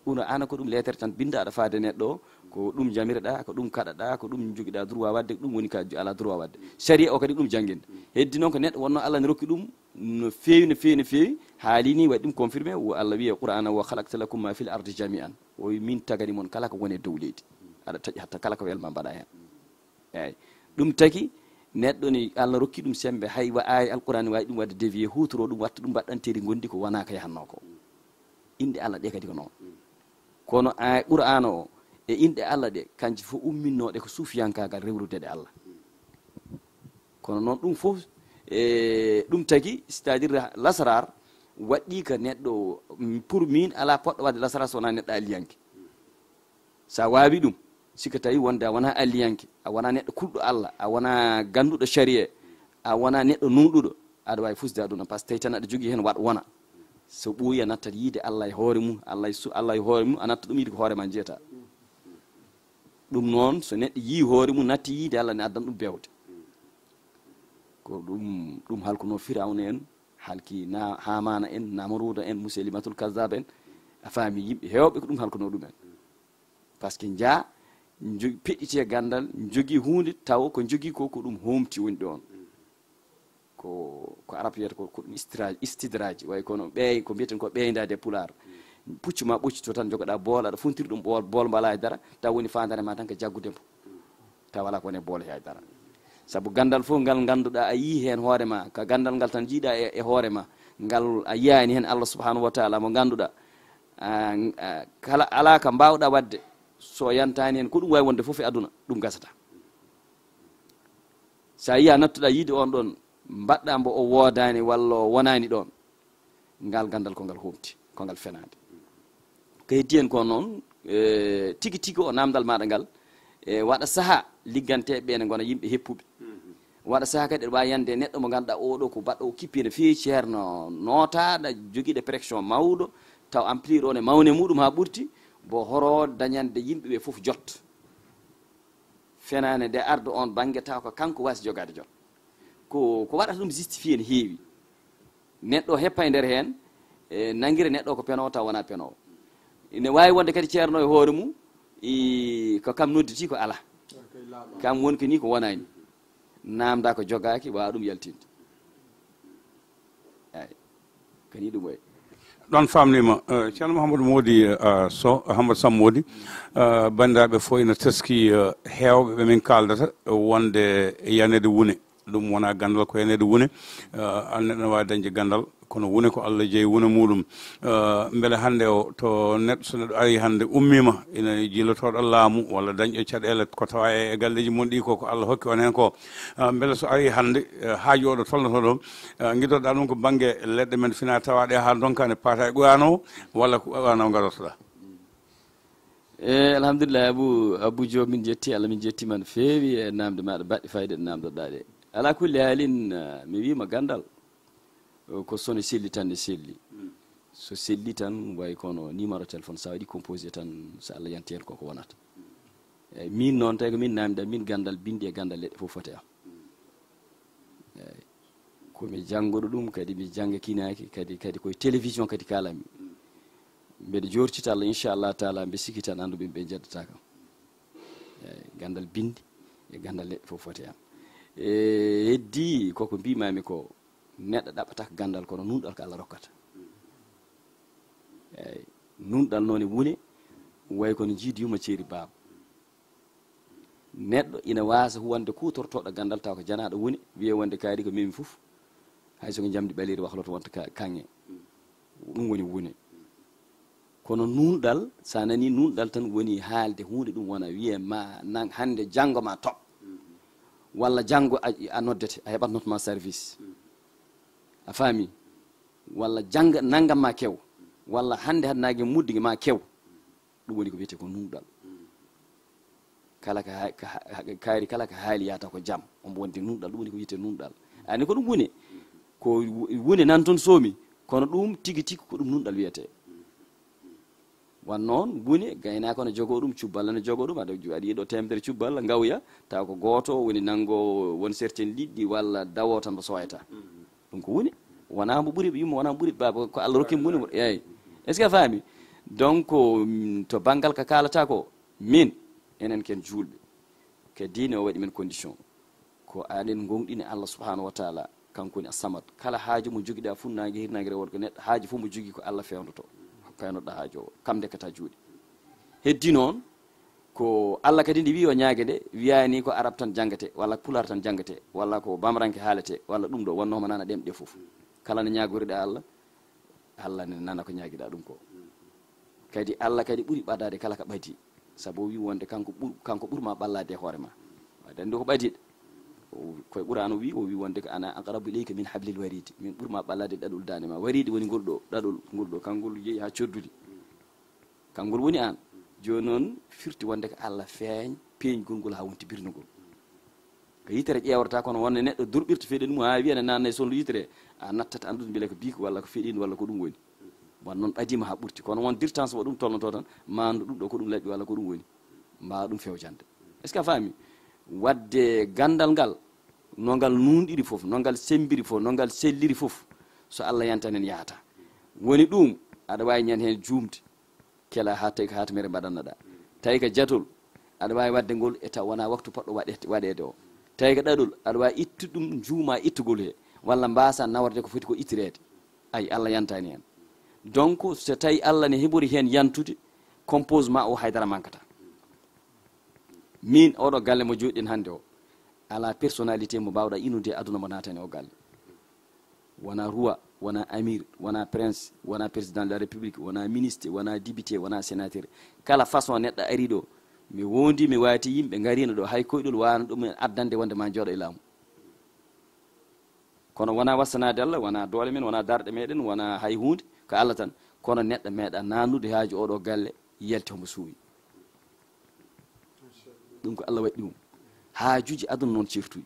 Qur'ana ko ɗum leetere tan binndaaɗo faade neɗɗo o, ko ɗum jamireɗaa, ko ɗum kaɗaɗaa, ko ɗum njogiɗaa droit waɗde, ko ɗum woni ka alaa droit waɗde. Sariya o kadi ɗum janngin. Heddi noon ko neɗɗo wonno Allah ne rokki ɗum no feewi, no feewi, no feewi. Haali ni waɗi ɗum confirmé, wo Allah wiye qur'ana, "Wa khalaqta lakum ma fil ardi jami'an." O wi, "Min tagani mon kala ko woni e dow leydi." Aɗa taƴi hatta kala ko welma mbaɗa heen. Eeyi. Ɗum tagi neɗɗo ni Allah rokki ɗum sembe, hay wa aaya alqur'ani waawi ɗum waɗde dévier, huutoro ɗum, watta ɗum mbaɗɗanteeri ngondi ko wonaa ko yahanno ko. Inɗe Allah ɗe kadi ko noon. Kono aaya qur'ana o e inɗe Allah ɗe, kanje fof umminnooɗe ko suufiyankaagal rewrude ɗe Allah. Kono noon ɗum fof, e ɗum tagi, c'est-à-dire lasaraar waɗɗii ka neɗɗo, pour min alaa poɗɗo waɗde lasaraar so wonaa neɗɗo alliyanke. So a waawi ɗum, si ko tawi wonde a wonaa alliyanke, a wonaa neɗɗo kulɗo Allah, a wonaa gannduɗo sariya, a wonaa neɗɗo nuunɗuɗo, aɗa waawi fusde aduna, par ce que tawi tan aɗa jogii heen waɗ wona. So ɓooyi a nattat yiide Allah e hoore mum, Allah e su-, Allah e hoore mum, a natta ɗum yiide ko hoore ma jeeta. Ɗum noon, so neɗɗo yii hoore mum natti yiide Allah ne addan ɗum bewde. Ko ɗum, ɗum halkuno Firawna en, halki na Haamaana en, Namruuda en, Musaylimatul Kazzab en, a faami yimɓe heewɓe ko ɗum halkuno ɗum en. Par ce que njaa, njo-, peɗɗiti e ganndal, njogii huunde taw ko njogii ko, ko ɗum hoomti woni ɗoon. Ko, ko arab wiyata ko, ko ɗum istidraaj, istidraaj, way kono ɓeey, ko mbiyeten ko ɓeeyndaade e pulaar. Puccu ma ɓocci to tan, jogoɗaa bool, aɗa fontiri ɗum bool, bool mbaɗa e dara, taw woni faandaare ma tan ko jaggude mbo. Taw alaa ko woni e bool he hay dara. Sabu ganndal fof ngal ngannduɗaa a yii heen hoore ma, ka ganndal ngal tan njiiɗaa e, e hoore ma, ngal a yiyaani heen Allah subhanahu wa taala mo ngannduɗaa, a, a, kala, alaa ka mbaawɗaa waɗde, so yantaani heen ko ɗum waawi wonde fof e aduna, ɗum gasata. So a yii a nattuɗaa yiide on ɗon, mbaɗɗaa mbo o woodaani walla o wonaani ɗoon, ngal ganndal ko ngal hoomti, ko ngal fenaande. Ko heddi heen ko noon, e, tigi tigi o naamndal maaɗa ngal, e, waɗa sahaa ligganteeɓe ɓe ne ngona yimɓe heppuɓe. Waɗa sahaa kadi aɗa waawi yande e neɗɗo mo ngannduɗaa oɗo ko baɗɗo o kippi no feewi, ceerno nootaaɗo, jogiiɗo pression mawɗo, taw amplir o ne mawne muɗum haa ɓurti, bo horo dañande yimɓe ɓe fof jot. Fenaande nde arda on bannge taw ko kanko waasi jogaade jot. Ko, ko waɗata ɗum justifié ne heewi. Neɗɗo heppa e nder heen, e, nanngira neɗɗo ko penoowo taw wonaa penoowo. Ine waawi wonde kadi ceerno e hoore mum, i, ko kam nodditi ko alaa. Kam woni ko ni ko wonaani. Naamnda ko jogaaki, waawa ɗum yaltinde. Eeyi. Kadi ɗum wayi. Ɗon faamniima, eh, Ceerno Mouhamadou Mody, eh, Sow, Mouhamadou Sam Mody, eh, banndiraaɓe fof ina teskii, eh, heewɓe ɓe min kaaldata, eh, wonde yaneede wune. Ɗum wonaa ganndal, ko yaneede wune. Eh, an neɗɗo ne waawi dañde ganndal, kono wune ko Allah jeyi wune muɗum. Eh, mbele hannde o, to neɗɗo, so neɗɗo arii hannde, ummiima, ina jilotooɗo laamu walla dañɗo caɗeele ko tawaa e, e galleeji mum ɗi, ko, ko Allah hokki on heen ko. Eh, mbele so arii hannde, eh, haaju o ɗo tolnotoo ɗo, eh, ngidoɗaa ɗum ko bannge leɗɗe men fina tawaaɗe haa ndonka ne paata e Qur'aana o, walla ko Qur'aana o ngarortoɗaa? E, alhamdulillah, Abou, Abou Diop, min jetti Allah, min jetti ma no feewi e naamde maaɗa baɗɗe fayida ɗe naamdoɗaa ɗe. Alaa kulli haalin, eh, mi wiima ganndal, eh, ko so ne selli tan ne selli. So selli tan, way kono numéro téléphone, so a waɗi composé tan, so Allah yanti heen koko wonata. Eeyi, min noon, tawi ko min naamnda, min ganndal binndi e ganndal leɗɗe fof foti am. Eeyi, ko mi janngoɗo ɗum, kadi mi jannga kinaaki, kadi, kadi koye télévision kadi kaalanmi. Mbeɗa jortita Allah, inchallah taala, mbe sikki tan annduɓe ɓe njeddata kam. Eeyi, ganndal binndi e ganndal leɗɗe fof foti am. E heddi koko mbimami ko, neɗɗo ɗaɓɓata ko ganndal, kono nunɗal ko Allah rokkata. Eeyi, nunɗal noon e wune, way kono jiidi yumma ceeri baaba. Neɗɗo ina waasa huwande kuutortooɗo ganndal taw ko janaaɗo wune, wiye wonde kaari ko memi fof, hay so ko njamndi ɓaleeri wahloto wonta ka-, kaŋŋe. Ɗum woni wune. Kono nunɗal, so a nanii nunɗal tan woni haalde huunde, ɗum wona wiye ma nan-, hannde janngo ma toɓ. Walla janngo a, a noddete, a heɓat note ma service. A faami? Walla jannga nanngam ma kew. Walla hannde hade naange mudde ma kew. Ɗum woni ko wiyetee ko nunɗal. Kala ka ha-, ka ha-, kaari kala ka haali yahata ko jam. Omo wonde nunɗal, ɗum woni ko wiyetee nunɗal. Ani ko ɗum wune. Ko wu-, wune nan toon soomi, kono ɗum tigi tigi ko ɗum nunɗal wiyetee. Wan noon, wune, gaynaako ne jogoo ɗum, cubballa ne jogoo ɗum, aɗa, aɗa yiɗo teemedere cubballa, ngawya, tawa ko gooto woni nanngoo won certaine liɗɗi walla dawoo tan mbo sooyata. Ɗum ko wune. Wonaa mbo ɓuri ɓe yumma, wonaa mbo ɓuri ɓe baaba, ko Allah rokki mbo woni mo. Eeyi. Est-ce que a faami? Donc, mm, to banngal ka kaalata ko, min, enen ken juulɓe, ka diine o waɗi men condition. Ko aɗen ngonɗini Allah subhanahu wa taala, kanko woni As-Samad. Kala haaju mo jogiɗa funnaange, hirnaange, rewo, worgo, neɗɗo, haaju fof mo jogii ko Allah fewndoto. Hokkaynoɗa haaju o, kam ndekkata juuɗe. Heddi noon, ko Allah kadi nde wi o ñaage nde, wiyaani ko Arab tan janngete, walla Pulaar tan janngete, walla ko Bamranke haalete, walla ɗum ɗo, wonno homo nana ɗemɗe fof. Kala no ñaagoriɗa Allah, Allah ne nana ko ñaagiɗa ɗum ko. Kadi Allah kadi ɓuri ɓadaade kala ka ɓadi. Sabu o wi wonde kanko ɓur-, kanko ɓurma ɓallaade e hoore ma. Aɗa anndi ko ɓadiɗo. O, koye Qur'an o wi, o wi wonde ko ana aqrabu ilayka min hablil warid. Min ɓurma ɓallaade e ɗaɗol daande ma. Warid woni ngol ɗo, ɗaɗol ngol ɗo, kangol yehi haa codduli. Kangol woni aan. Jooni noon firti wonde ko Allah feeñ, peeñgol ngol haa wonti birnugol. Ko yitere ƴeewrata, kono wonde neɗɗo durɓirta feɗen mum haa wiya ne naatna e sondu yitere, a nattat anndude mbele ko biik walla ko feɗen walla ko ɗum woni. Won noon ɓadima haa ɓurti, kono won dirtance mo ɗum tolnoto tan, ma anndu ɗum ɗo ko ɗum laɓi walla ko ɗum woni. Mbaawa ɗum fewjande. Est-ce que a faami? Wadde ganndal ngal, no ngal nuunɗiri fof, no ngal semmbiri fof, no ngal selliri fof, so Allah yantan en yahata. Woni ɗum, aɗa waawi ñande heen juumde, kela haa tawi ko haatmere mbaɗannoɗa. Tawi ko jatol, aɗa waawi waɗde ngol e taw wonaa waktu poɗɗo waɗe-, waɗeede o. Tawi ko ɗaɗol, aɗa waawi ittude ɗum, njuuma ittugol he, walla mbaasa naworde ko foti ko ittireede. Ay, Allah yantaani heen. Donc, so tawi Allah ne heɓori heen yantude, composement o haydara mankata. Min, oɗo galle mo jooɗiɗen hannde o, alaa personnalité mo mbaawɗa inude e aduna mo naatani o galle. Wona roi, wona amir, wona prince, wona président de la république, wona ministre, wona député, wona sénateur. Kala façon neɗɗo ari ɗo, mi wondi, mi waati yimɓe ngarino ɗo, hay koyɗol waano ɗum en addande wonde ma jooɗo e laamu. Kono wona wassanaade Allah, wona doole men, wona darɗe meɗen, wona hay huunde, ko Allah tan. Kono neɗɗo meeɗa naannude haaju oɗo galle, yalti homo suuwi. Ɗum ko Allah waɗi ɗum. Haajuuji aduna noon certuɗi.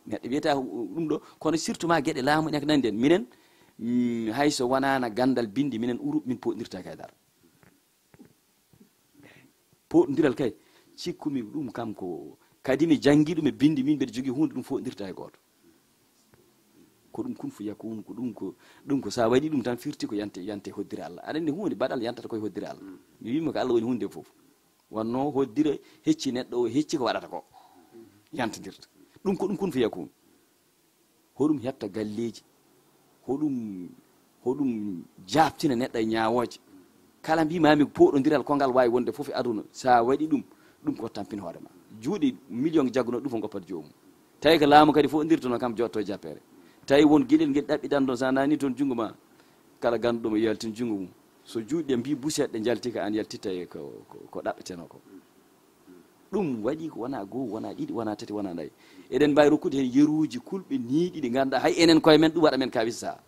Neɗɗo wiyata ɗum ɗo, kono surtout ma geɗe laamu ene ko nandi en. Minen, mm, hay so wonana ganndal binndi, minen Urup min poɗndirtaake hay dara. Poɗndiral kay, cikkumi ɗum kam ko, kadi mi janngi ɗum e binndi, min mbeɗa jogii huunde ɗum foɗndirta e gooto. Ko ɗum kun fu yakun, ko ɗum ko, ɗum ko sa waɗi ɗum tan firti ko yante, yante hoddire Allah. Aɗa anndi huunde baɗal yantata koye hoddire Allah. Mi wiima ko Allah woni huunde fof. Wonno hoddire hecci neɗɗo o, hecci ko waɗata ko. Yantodirta. Ɗum ko ɗum kun fu yakun. Hoɗum hetta galleeji, hoɗum, hoɗum jaabtina neɗɗo e ñaawooje. Kala mbimaami poɗondiral ko ngal waawi wonde fof e aduna, so a waɗi ɗum, ɗum ko tampin hoore ma. Juuɗe million jagguno ɗum fof ngoppat joomum. Tawi ko laamu kadi fof ndirtuno kam jotto e jappere. Tawi won geɗel ngel ɗaɓɓiɗan ɗon, so a nani toon junngo ma, kala ganduɗo mo yaltin junngo mum. So juuɗe mbi buset ɗe njalti ko an yaltitta e ko, ko, ko ɗaɓɓeteno ko. Ɗum waɗi ko wona goo, wona ɗiɗi, wona tati, wona nayi. Eɗen mbaawi rokkude heen yeruuji kulɓe niiɗi ɗi ngannduɗaa hay enen koye men ɗum waɗa men kawisa.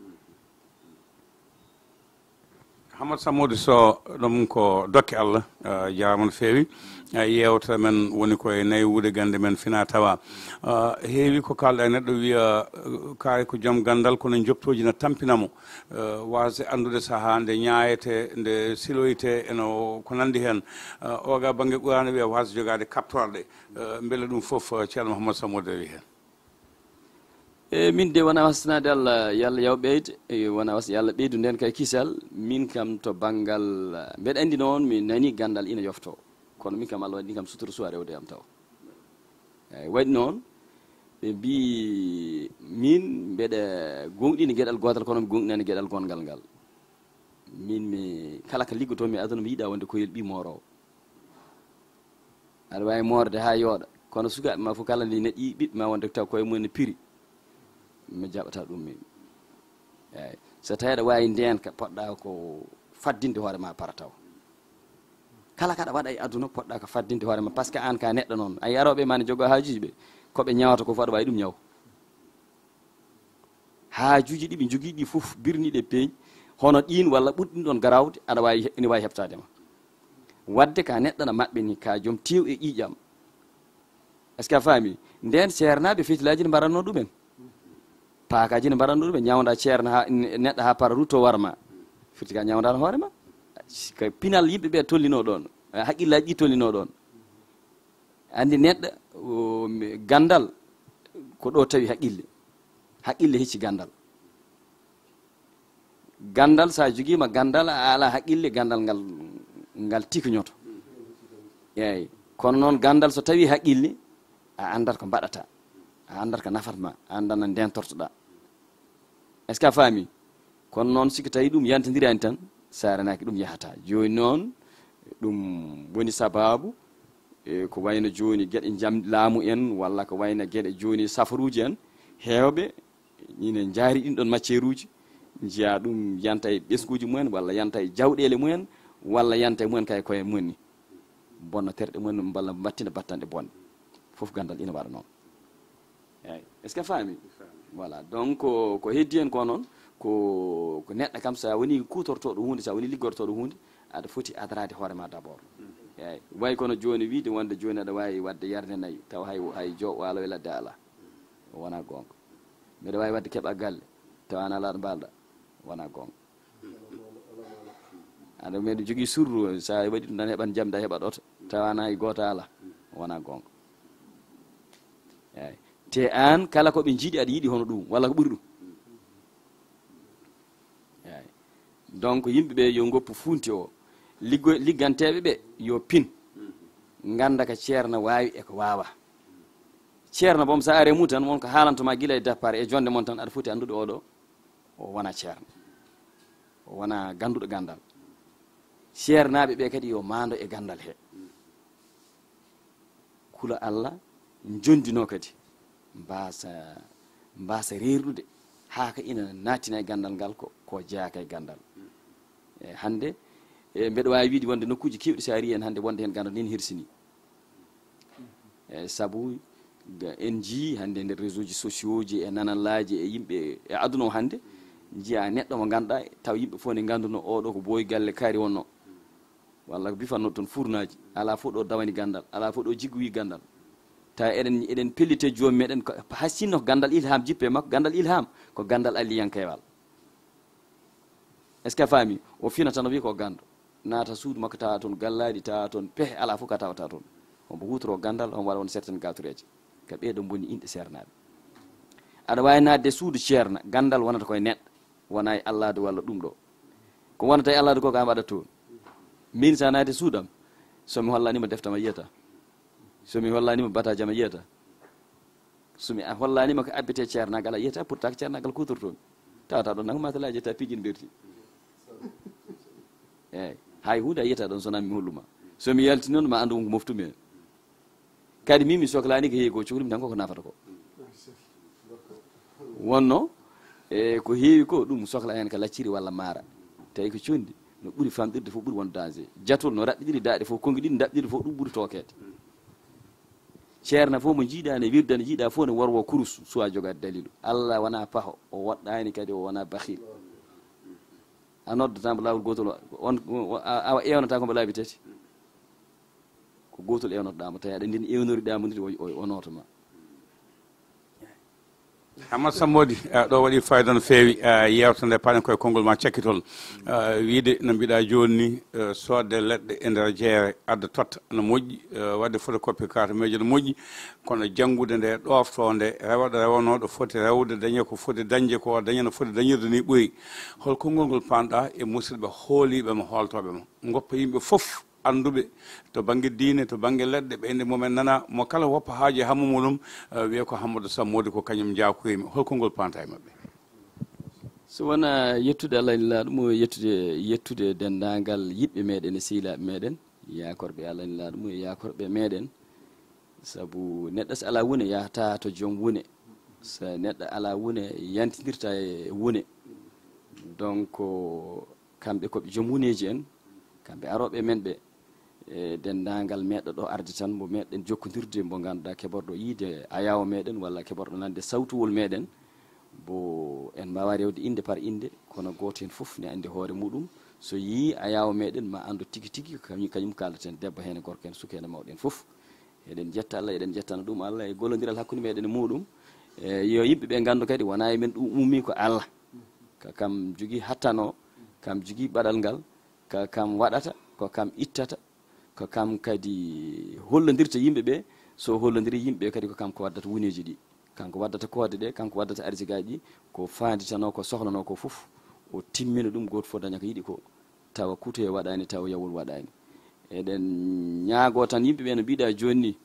Hammat Sammude Sow, ɗum ko dokke Allah, eh, jaaraama no feewi. Eh, yeewtere men woni ko e naywude gannde men fina tawa. Eh, heewi ko kaalɗa e neɗɗo wiya, eh, kaari ko joom ganndal, kono njoɓtooji na tampina mo. Eh, waasde anndude sahaa nde ñaayete, nde siloyte, eno ko nanndi heen. Eh, oga bannge Quraana wiya waasde jogaade kaptorɗe. Eh, mbele ɗum fof, eh, Ceerno Mouhamadou Sammude rewi heen? E min de wona wasanaade Allah, yo Allah yaw ɓeyde, e wona was-, yo Allah ɓeydu nden kay kisal. Min kam to banngal, eh, mbeɗa anndi noon mi nani ganndal ina yofto. Kono min kam Allah waɗi kam sutura suwa rewde am taw. Eeyi, waɗi noon, ɓe mbi min mbeɗa gonɗini geɗal gootal, kono mi gonɗinani geɗal gonngal ngal. Min mi kala ka liggotomi aduna mi yiɗa wonde koyel ɓi moorowo. Aɗa waawi moorde haa yooɗa, kono sukaaɓe ma fof kala ndi neɗɗi ɓiɓɓe ma wonde taw koye mum ne piri, mi jaɓata ɗum min. Eeyi, so tawi aɗa waawi ndeenka poɗɗa ko faddinde hoore ma para taw. Kala kaɗa waɗa e aduna poɗɗa ko faddinde hoore ma, parce que aan ka neɗɗo noon. A arooɓe ma ne jogo haajuji ɓe, ko ɓe ñawata ko fof aɗa waawi ɗum ñaw. Haajuuji ɗi ɓe njogii ɗi fof birniiɗi e peeñ, hono ɗiin walla ɓurɗi ɗum ɗoon garawde, aɗa waawi he-, ene waawi heɓtaade ma. Waɗde ka neɗɗo no maɓɓe ni, ka joom teew e ƴiiƴam. Est-ce que a faami? Ndeen seernaaɓe fetilaaji ne mbaratnoo ɗumen. Paakaaji ne mbaratnoo ɗumen, ñawnda ceerno haa, neɗɗo haa para rutto wara ma. Firti ka ñawndaano hoore ma. Ka pinal yimɓe ɓe tollinoo ɗoon, haqqillaaji ɗi tollinoo ɗoon. Anndi neɗɗo, o, mi, ganndal ko ɗo tawi haqqille. Haqqille hecci ganndal. Ganndal, so a jogiima ganndal, a alaa haqqille, ganndal ngal, ngal tikñoto. Eeyi. Kono noon, ganndal so tawii haqqille, a anndat ko mbaɗata, a anndat ko nafat ma, a anndat no ndentortoɗaa. Est-ce que a faami? Kono noon, si ko tawi ɗum yantindiraani tan, so a renaaki ɗum yahataa. Jooni noon, ɗum woni sabaabu, e, ko wayno jooni geɗe jam-, laamu en, walla ko wayno geɗe jooni safaruuji en, heewɓe ina njaari ɗin ɗon macceeruuji, njiya ɗum yanta e ɓesnguuji mumen, walla yanta e jawɗeele mumen, walla yanta e mumen kay koye mumen ni. Bonna terɗe mumen, mballa mbattina battanɗe bonɗe. Fof ganndal ina waɗa noon. Eeyi. Est-ce que a faami? Voilà. Donc, ko, ko heddi en ko noon, ko, ko neɗɗo kam, so a woni kuutortooɗo huunde, so a woni liggortooɗo huunde, aɗa foti adaraade hoore ma d'abord. Eeyi. Way kono jooni wiide wonde jooni aɗa waawi waɗde yarde nayi, tawa hay, hay jo waalo e ladde alaa. O wonaa goonga. Mbeɗa waawi waɗde keɓa galle, tawa an alaa ɗo mbaalɗa. Wonaa goonga. Aɗa meɗa jogii surru, so a waɗi ɗum tan heɓan jamde, a heɓat oto. Tawa an hay gooto alaa. Wonaa goonga. Eeyi. Te aan, kala ko ɓe njiɗi, aɗa yiɗi hono ɗum, walla ko ɓuri ɗum. Eeyi. Donc, yimɓe ɓe yo ngoppu fuunti o. Liggo-, ligganteeɓe ɓe yo pin. Ngannda ko ceerno waawi e ko waawaa. Ceerno boom, so a ari e mum tan, won ko haalanta ma gila e départ e jonde mon tan, aɗa foti anndude oɗo, o wonaa ceerno. O wonaa gannduɗo ganndal. Ceernaaɓe ɓe kadi yo maando e ganndal he. Kula Allah, njondinoo kadi, mbaasa, mbaasa reerɗude, haa ka ina naattina e ganndal ngal ko, ko jeyaaka e ganndal. E hannde, e mbeɗa waawi wiide wonde nokkuuji keewɗi, so a ari heen hannde, wonde heen ganndal nin hirsini. E sabu ga-, en njii hannde nder réseau ji sociaux ji e nanallaaji e yimɓe e aduna o hannde, njiya neɗɗo mo ngannduɗaa, taw yimɓe fof ne ngannduno oɗo ko booy galle kaari wonno. Walla ko bifanno toon furnaaji, alaa fof ɗo dawani ganndal, alaa fof ɗo jiggoyi ganndal. Tawa eɗen, eɗen pellite joom meɗen, ko, hay sinno ko ganndal ilham jippe makko, ganndal ilham ko ganndal alliyankewal. Est-ce que a faami? O fina tan, o wiya ko ganndo. Naata suudu makko, tawa toon gallaaɗi, tawa toon pehe, alaa fof ka tawata toon. Hombo huutoro ganndal, hombo waɗa won certaine gatureeje. Ka ɓee ɗo mboni inɗe seernaaɓe. Aɗa waawi naatde suudu ceerna, ganndal wonata koye neɗɗo, wonaa e Allaahu walla ɗum ɗo. Ko wonata e Allaahu ko, ko an waɗata toon. Min, so a naati suudam, so mi hollaniima defte ma yiyata. So mi hollaniima bataaji ma yiyata. So mi a hollaniima ko abbete ceernaagal, a yiyata pourtant ko ceernaagal kuutortoomi. Tawata ɗon nag matalaaji ta pijin berti. Eeyi, hay huunde a yiyata ɗon so mi holluma. So mi yalti noon ma anndu won ko moftumi heen. Kadi min mi soklaani ko heewi ko, cohli mi tan ko ko nafata ko. Wonno, e ko heewi ko, ɗum sokla heen ko lacciri walla maara. Tawi ko conndi, no ɓuri famɗirde fof ɓuri won danger. Jatol no raɓɓiɗiri daaɗe fof, konngi ɗiɗi ndaɓɓiɗiri fof, ɗum ɓuri tookeede. Ceerno fof mo njiiɗaa ne wirda, ne njiiɗaa fof ne worwo kurus, suwa jogaade dalilu. Allah wonaa paho, o woɗɗaani kadi, o wonaa bakhil. A noddataa mbo laawol gootol, on, o, a, awa eewnata ko mbo laabi tati. Ko gootol eewnotoɗaa mo, tawi aɗa andi no eewnoriɗaa mo ndi, o, o, o nooto ma. Amat Sammodi, eh, ɗo waɗi fayida no feewi, eh, yewtere nde paɗen koye konngol ma cakkitol. Eh, wiide no mbiɗa jooni ni, eh, soodde leɗɗe e nder jeere, adda totta no moƴƴi, eh, waɗde photocopie carte miijo no moƴƴi, kono janngude nde, ɗoftoo nde, rewa ɗo rewanoo, ɗo foti rewde, daña ko foti dañde ko, daña no foti dañirde ni ɓuri. Hol konngol ngol paanɗa e musidɓe hooliiɓe ma, hooltooɓe ma? Ngoppa yimɓe fof, annduɓe to bannge diine, to bannge leɗɗe, ɓe inde mumen nana, mo kala woppa haaju e hammu muɗum, eh, wiya ko Hammadou Sammodi, ko kañum njaakuymi. Hol konngol paanta e maɓɓe? So wonaa yettude Allah e Nulaaɗo mum, yettude, yettude denndaangal yiɗɓe meɗen e sehilaaɓe meɗen, yaakorɓe Allah e Nulaaɗo mum e yaakorɓe meɗen. Sabu neɗɗo so alaa wune, yahataa to joom wune. So neɗɗo alaa wune, yantindirta e wune. Donc, kamɓe ko ɓe joom wuneeji en, kamɓe arooɓe men ɓe, e denndaangal meɗɗo ɗo arde tan, mbo meɗɗen jokkondirde, mbo ngannduɗaa keɓorɗo yiide ayaawo meɗen, walla keɓorɗo nande sawtuwol meɗen, mbo en mbaawa rewde innde par innde, kono gooto heen fof ne anndi hoore muɗum. So yii ayaawo meɗen, ma anndu tigi tigi ko kañum, kañum kaaldaten, debbo heen e gorko heen, suka heen e mawɗo heen fof. Eɗen njetta Allah, eɗen njettana ɗum Allah e gollondiral hakkunde meɗen e muɗum. E yo yimɓe ɓe nganndu kadi, wonaa e men ɗum ummi, ko Allah. Ko kam jogii hattanoo, kam jogii baɗal ngal, ko kam waɗata, ko kam ittata, ko kam kadi hollondirta yimɓe ɓe. So hollondiri yimɓe ɓe kadi, ko kanko waddata wuneeji ɗi, kanko waddata koode ɗe, kanko waddata arsigaaji ɗi. Ko faanditanoo, ko sohlanoo ko fof, O timmina ɗum, gooto fof daña ko yiɗi ko, tawa kutoye waɗaani, tawa yawol waɗaani. Eɗen ñaagoo tan yimɓe ɓe no mbiɗa jooni ni,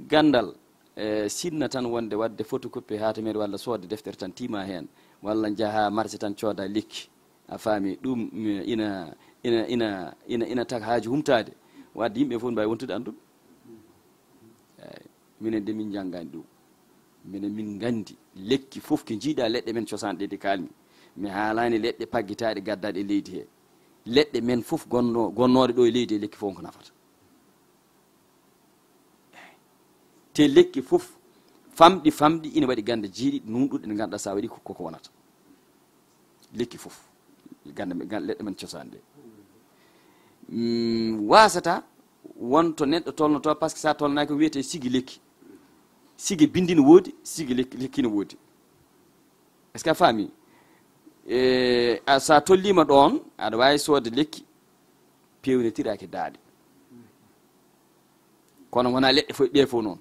ganndal, e, sinna tan wonde waɗde photocopie haatamere walla soodde deftere tan tiima heen, walla njaha marché tan cooda lekki. A faami? Ɗum, mm, ina, ina, ina, ina, ina taka haaju humtaade. Waɗde yimɓe fof mbaawi wontude annduɓe. Eey. Minen de min njanngaani ɗum. Minen min nganndi lekki fof ki njiiɗa leɗɗe men cosaan ɗe, ɗe kaalmi. Mi haalaani leɗɗe paggitaaɗe gaddaaɗe e leydi he. Leɗɗe men fof gonno-, gonnooɗe ɗo e leydi he, lekki fof ko nafata. Te lekki fof famɗi, famɗi, ina waɗi gannde jeeɗiɗi nuunɗuɗe ɗe ngannduɗaa sa waɗi ko, koko wonata. Lekki fof. Gannde men, gan-, leɗɗe men cosaan ɗe. Mm, wasata won to neɗɗo tolnotoo, par ce que sa tolnaaki ko wiyetee sigi lekki. Sigi binndi no woodi, sigi lekki, lekki no woodi. Est-ce que a faami? E, a, sa tolliima ɗoon, aɗa waawi soodde lekki peewnitiraaki daaɗe. Kono wonaa leɗɗe fof, ɗe fof noon.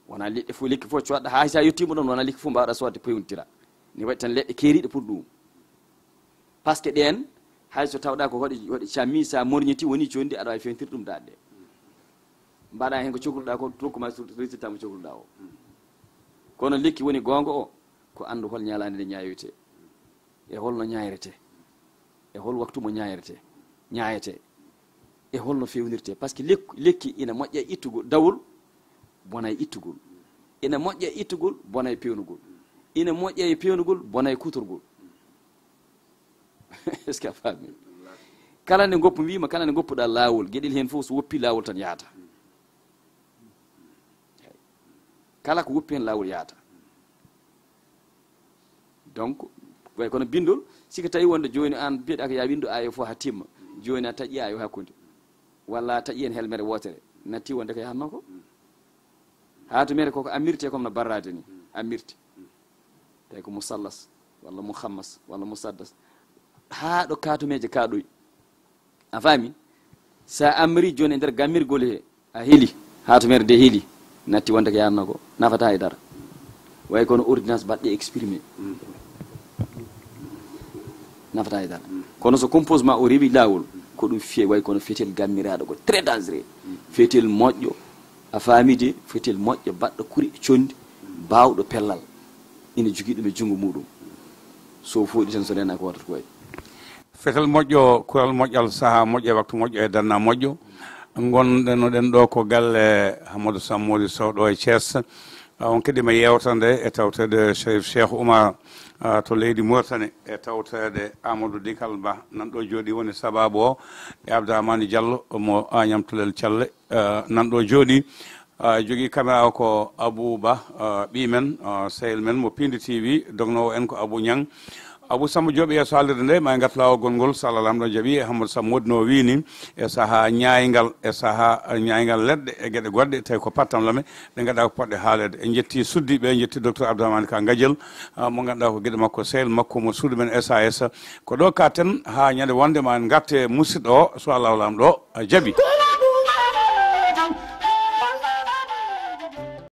Wonaa leɗɗe fof, lekki fof coodɗa, haa sa yettiima ɗoon, wonaa lekki fof mbaawɗa soodde peewnitira. Ne waɗi tan leɗɗe keeriiɗe pour ɗum. Par ce que ɗeen, hay so tawɗa ko hoɗe, hoɗe cammi, sa morñiti, woni conndi, aɗa waawi feewnitira ɗum daaɗe ɗe. Mbaɗa heen ko cokluɗa ko, rokku ma résultat mo cokluɗa o. Kono lekki woni goonga o, ko anndu hol ñalaande nde ñaawetee. E holno ñaayretee? E hol waktu mo ñaayretee, ñaayetee? E holno feewnirtee? Par ce que lekku-, lekki ina moƴƴa e ittugol dawol, bona e ittugol. Ina moƴƴa e ittugol, bona e peewnugol. Ina moƴƴa e peewnugol, bona e kuutorgol. Est-ce que a faami? Kala nde ngoppu, mbiima, kala nde ngoppuɗa laawol, geɗel heen fof so woppi, laawol tan yahata. Kala ko woppi heen, laawol yahata. Donc, way kono binndol, si ko tawi wonde jooni aan mbiyeɗaa ko yaa winndu aayo fof haa timma, jooni a taƴi aayo hakkunde, walla a taƴi heen helmere wootere, natti wonde ko yahatnoo ko. Haa to mere koko ammirte comme no barraade ni, ammirte. Tawi ko musallas, walla muhammas, walla musaddas. Haa ɗo kaatumeeje kaaɗoy. A faami? Sa amri jooni e nder gammirgol he, a heli, haa to mere de heli, natti wonde ko yaatnoo ko, nafata e dara. Way kono ordonnance baɗɗe exprimé. Nafata e dara. Kono so composement o rewi laawol, ko ɗum fiye, way kono fetel gammiraaɗo ko très dangereux. Fetel moƴƴo, a faami de, fetel moƴƴo baɗɗo kuri e conndi, baawɗo pellal. Ina jogii ɗum e junngo muɗum. So fooɗi tan, so reenaaki, ko waɗata ko wayi. Fetel moƴƴo, kural moƴƴal, sahaa moƴƴo, e waktu moƴƴo, e danna moƴƴo. Ngonɗen ɗo ko galle Hamadou Sammori Sow ɗo e Thiès. Ah, on keɗima yewtere nde e tawtede Cherif Cheikh Oumar, ah, to leydi Mauritanie, e tawtede Amadou Dikal Ba, nan ɗo jooɗi woni sababu o, e Abdourahmane Diallo mo Agnam Tulel Thialle, ah, nan ɗo jooɗi. Ah, jogii caméra o ko Abou Ba, ah, ɓii men, ah, sehil men mo Pindi T V, dognoowo en ko Abou Niang. Abou Samba Diop, yeeso haalirde nde, ma en ngartu laawol gongol, so Allah Laamɗo jaɓi, e Hamadou Samba Mody no wiini, e sahaa ñaaygal, e sahaa ñaaygal leɗɗe, e geɗe goɗɗe, tawi ko pattam lame, ɗe ngannduɗaa ko poɗɗe haaleede. En njetti suddiiɓe, en njetti docteur Abdourahmane Ka Gadiel, ah, mo ngannduɗaa ko geɗe makko, sehil makko mo suudu men S A S. Ko ɗo kaaten haa ñande wonde ma en ngarte musidɗo o, so Allah Laamɗo jaɓi.